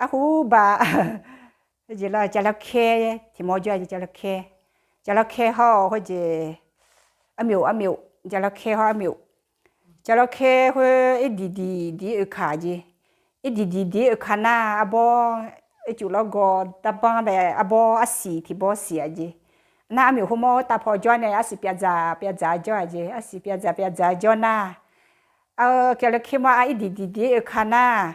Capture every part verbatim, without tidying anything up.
arhu baq, jeq la Cavlawrkaer tiq mawr jawr-a jeq, Cavlawrkaer, Cavlawrkaer hawr-eu khoerjeq, armyof, armyof, Cavlawrkaer hawr armyof. Cavlawrkaer khoer irdiq diq diq-ir oekaq jeq. Irdiq diq diq-ir oekaq nar arbawr, ircuf lawrgawv darbanr bae arbawr arsiq tiq bawr siq-a jeq. Nar armyof khoermawr tavpaw jawr nae arsiq pyavdzaq pyavdzaq jawr-a jeq, arsiq pyavdzaq pyavdzaq jawr nar, Cavlawrkaer mawr-a irdiq diq diq-ir oekaq nar,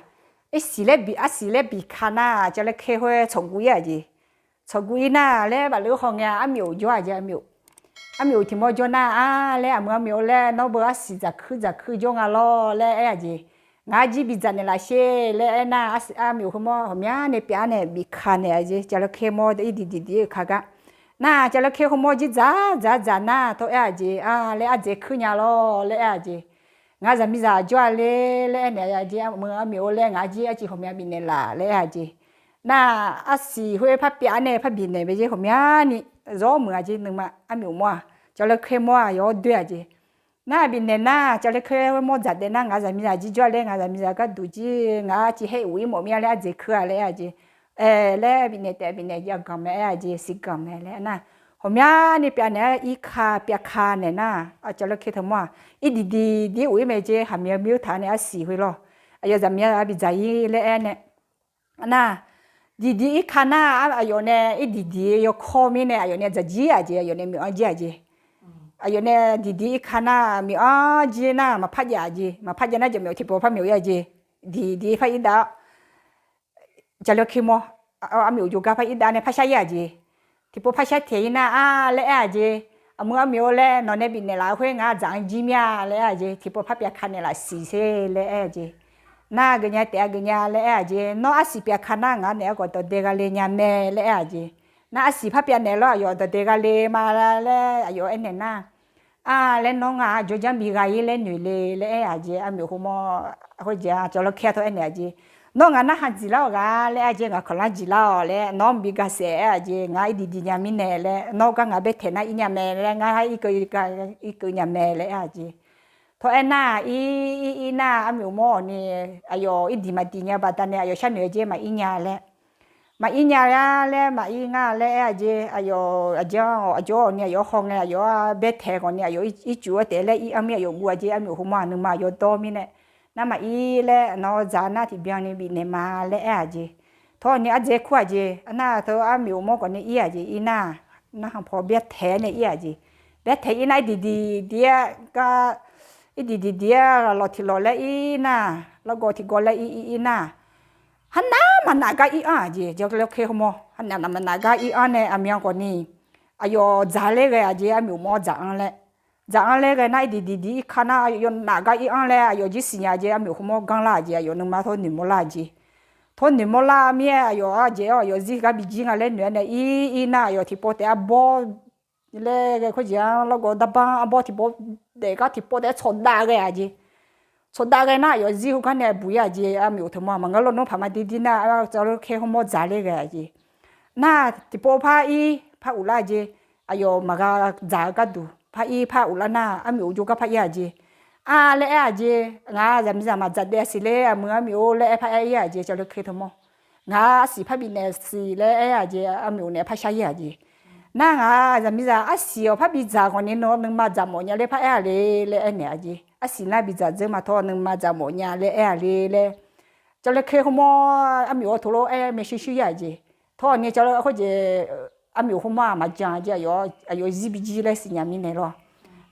irsiq laer biq, arsiq laer biq ka nar Cavlawrkaer khoer tsawqguv-ir-a jeq. Tsawqguv-ir nar laer bafleur haw ngae armyof jawr-a jeq, armyof. Armyof tiq mawr jawr nar-a laer, aqmui armyof laer nawr beu arsiq dzaqkuir dzaqkuir jawr nga lawr laer aer-a jeq. Ngaq-ar jir bidzaq naeqlaf sher laer aernar, armyof khoermawr ghawqmya nae pyaf-ar nae biq ka naeq-a jeq, Cavlawrkaer mawr irdiq diq diq-ir oekaq gar. Nar Cavlawrkaer khoermawr jir dzaq dzaq dzaq nar tawr aer-a jeq, a laer ardzaeq kuir nya lawr laer aer-a jeq. Ngaq zaqmiqzaq jawr-a le laer aernaeq-a jeq, aqmui armyof laer ngaq-ar jir arciv ghawqmya bifnaeq laf laer aer-a jeq. Nar arsiq khoer par pyaf-ar nae par bifnaeq bae jeq ghawqmyani zawr muiq-a jeq, nuima armyof mawr-aq, Cavlawrkaer mawr-aq yawr doer-a jeq. Nar bifnaeq nar Cavlawrkaer mawr dzaq daef nar ngaq zaqmiqzaq jir jawr-a le, ngaq zaqmiqzaq gharduq jir ngaq-ar arciv haer uq-ir mawf mir-a laer ardzaeq kuir-a laer aer-a jeq. Aer laer bifnaeq taef bifnaeq jav ganq mae aer-a jeq, siq ganq mae laer aer nar, ghawqmyani pyaf naeq-ar irka pyavka naeq nar, Cavlawrkaer teu mawr-aq irdiq diq diq-ir uq-ir mae jeq, haqmya mir-eu taq-ar nae arsiq khoer lawr, aqyawf zaqmiqzaq bidzaq-ir laer aer nae. Nar diq diq irka nar aqyawf nae irdiq diq yawkawr mirnae aqyawf nae dzaq jir-a jeq, aqyawf nae myawf-anr jir-a jeq. Aqyawf nae diq diq irka nar myawf-anr jir nar maqpar jav-a jeq, maqpar jav nar jaqmyawf tiqpov par myawf-ir-a jeq. Diq diq par irdav-awr Cavlawrkaer mawr armyof jawrgar par irdav nae par shar-ir-a jeq. Tiqpov par shar taeq-ir nar-a laer aer-a jeq, aqmui armyof laer nawq nae bifnaeq laf-eu khoer ngaq dzaq-anr jir mir-a laer aer-a jeq, tiqpov par pyavka naeqlaf siq sher laer aer-a jeq. Nar geufnya taef-a geufnya laer aer-a jeq, nawr arsiq pyavka nar ngaq naeq-aer khawf dawqdae gha le nya mae laer aer-a jeq. Nar arsiq par pyavnaeq lawr aqyawf dawqdae gha le ma laer aqyawf aernaeq nar, a laer nawr ngaq-aq jawrjanr bi gha-ir laer noeq le laer aer-a jeq, armyof khoermawr khoerjeq-a Cavlawrkaer tawr aernaeq-a jeq. Nawr ngaq narhaq dziqlar-awq ghaq laer aer-a jeq, ngaq kawqlanr dziqlar-awq laer nawr mqbi gaqsaef aer-a jeq, ngaq irdiq diq nya mirnae laer nawr gar ngaq baer taeq nar ir nya mae laer ngar irkeuv nya mae laer aer-a jeq. Tawr aernar ir ir ir nar armyof mawr-awq ni, aqyawf irdiq maqdiq nya baqdanae aqyawf sharnoeq-eu jeq maqir nya laer, maqir nya laer maqir ngar laer aer-a jeq, aqyawf aqjeq-anr aqjox-awq ni aqyawf-anr haw ngae aqyawf-anr baer taeq khawf ni aqyawf ircuf-aer taef laer ir-anr mir aqyawf guv-a jeq, armyof khoermawr-aq nuima yawdawr mirnae, nar maqir laer nawq-eu dzaq nar tiqbyan ni bifnaeq ma laer aer-a jeq. Tawr ni ardzaeq kur-a jeq, arnar teu armyof mawr khawf ni ir-a jeq, ir nar narhaq paw baer taeq-aer nae ir-a jeq. Baer taeq ir nar irdiq diq diq-aer gar, irdiq diq diq-aer lawq tiq lawq laer ir nar, lawrgawv tiq gawv laer ir ir ir nar, harnaq maqnaf gar ir-anr-aq jeq, Cavlawrkaer khoermawr harnaq maqnaf gar ir-anr nae aqmyan khawf ni, aqyawf dzaq ler ghae-a jeq, armyof mawr dzaq-anr laer, dzaq-anr laer ghae nar irdiq diq diq irka nar aqyawf naf gar ir-anr laer aqyawf jir siqnya jeq, armyof khoermawr ganrlar-aq jeq, aqyawf nuima tawr noeqmawr lar-a jeq. Tawr noeqmawr lar mir-aer aqyawf ardzaeq-anr aqyawf zir gar bi jir nga laer noeq-aer nae ir ir nar aqyawf tiqpov taef arbawr laer ghae khoerjeq-anr lawrgawv darbanr arbawr tiqpov daef gar tiqpov taef-aer tsawqdav ghae-a jeq. Tsawqdav ghae nar aqyawf zir heugar nae buq-ir-a jeq, armyof teu mawr maqngeur lawr nmr paq ma dir dir nar Cavlawrkaer khoermawr dzaq ler ghae-a jeq. Nar tiqpov par ir par uqlar jeq, aqyawf maqgha dzaq-eu gharduq par ir par uqlar nar armyof jawrgar par ir-a jeq. A laer aer-a jeq, ngaq zaqmiqzaq maqdzaq daef siq ler aqmui armyof laer aer par aer ir-a jeq, Cavlawrkaer teu mawr. Ngaq arsiq par bifnaeq siq laer aer-a jeq, armyof naeq par shar ir-a jeq. Nar ngaq zaqmiqzaq arsiq-awq par bidzaq khawf ni nawr nuima dzaq mawf nya laer par aer-a le laer aernaeq-a jeq. Arsiq nar bidzaq dzeur ma tawr nuima dzaq mawf nya laer aer-a le laer. Cavlawrkaer khoermawr armyof-awr tov lof-aer maershuir shuir ir-a jeq. Tawr ni Cavlawrkaer khoerjeq armyof khoermawr-aq maqjan jeq, aqyawf zir bi jir laer siqnya mirnae lawr.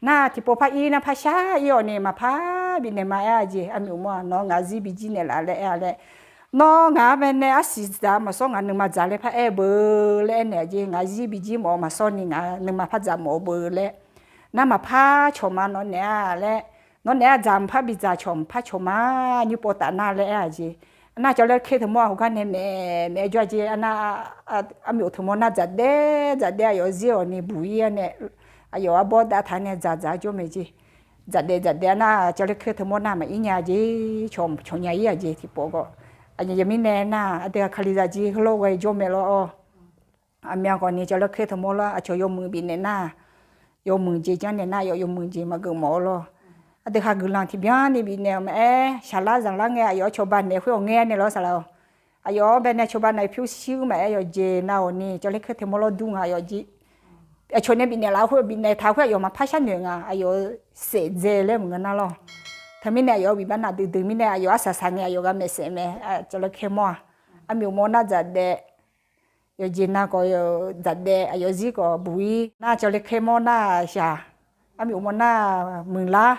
Nar tiqpov par ir nar par shar ir-awq ni maqpar bifnaeq ma aer-a jeq, armyof mawr-aq nawr ngaq zir bi jir naeqlaf laer aer-a laer. Nawr ngaq-anr bae nae arsiq dzaq maqsawr ngaq nuima dzaq laer par aer-eu beu laer aernaeq-a jeq, ngaq zir bi jir mawf-eu maqsawr ni ngaq nuima par dzaq mawf-eu beu laer. Nar maqpar cawq ma nawr naeq-a laer. Nawr naeq-a dzaq maqpar bidzaq cawq maqpar cawq ma, nymr pov taf nar laer aer-a jeq. Nar Cavlawrkaer teu mawr-aq heugar nae maeq maeq jawr-a jeq, armyof teu mawr nar dzaq daef dzaq daef aqyawf zir-awq ni buq ir-a nae, aqyawf arbawr dav taq nae dzaq dzaq jawr mae jeq. Dzaq daef dzaq daef nar Cavlawrkaer teu mawr nar maqir nya jeq, cawq cawq nya ir-a jeq tiqpov khawf. Aqyawf mirnae nar aqdui-aq kalizaq jir heulof ghae jawr mae lawr-awr. Aqmyan khawf ni Cavlawrkaer teu mawr lar aqcawq yawmuiq bifnaeq nar, yawmuiq jeq janrnaeq nar aqyawf yawmuiq jeq maqgeuf mawf-eu lawr. Aqdui khaq guiqlanq tiqbyan ni bifnaeq-euq maqaer, shaqlar zanqlar ngae aqyawf-anr cawba naeq khoer-awq ngaer nae lawr saqlaq-awq. Aqyawf-anr bae nae cawba naeq pyur shir-eu maqaer, yawqjeq nav-awq ni Cawler Kaer taemawr lawr dur nga. Aqyawf jeq aqcawq nae bifnaeq laf khoer, bifnaeq taq khoer aqyawf maqpar sharnoeq nga. Aqyawf saef dzae laer maqngeur nar lawr. Teumirnae aqyawf-euq bifnaeq duidui mirnae aqyawf arsaq saq ngae aqyawf ghaq maeqsaef mae. Cawler Kaer mawr-aq, armyawf mawr nar dzaqdaef, yawqjeq nav khawf dzaqdaef, aqyawf zir khawf buq-ir nar, Cawler Kaer mawr nar shaq, armyawf mawr nar muiqlar.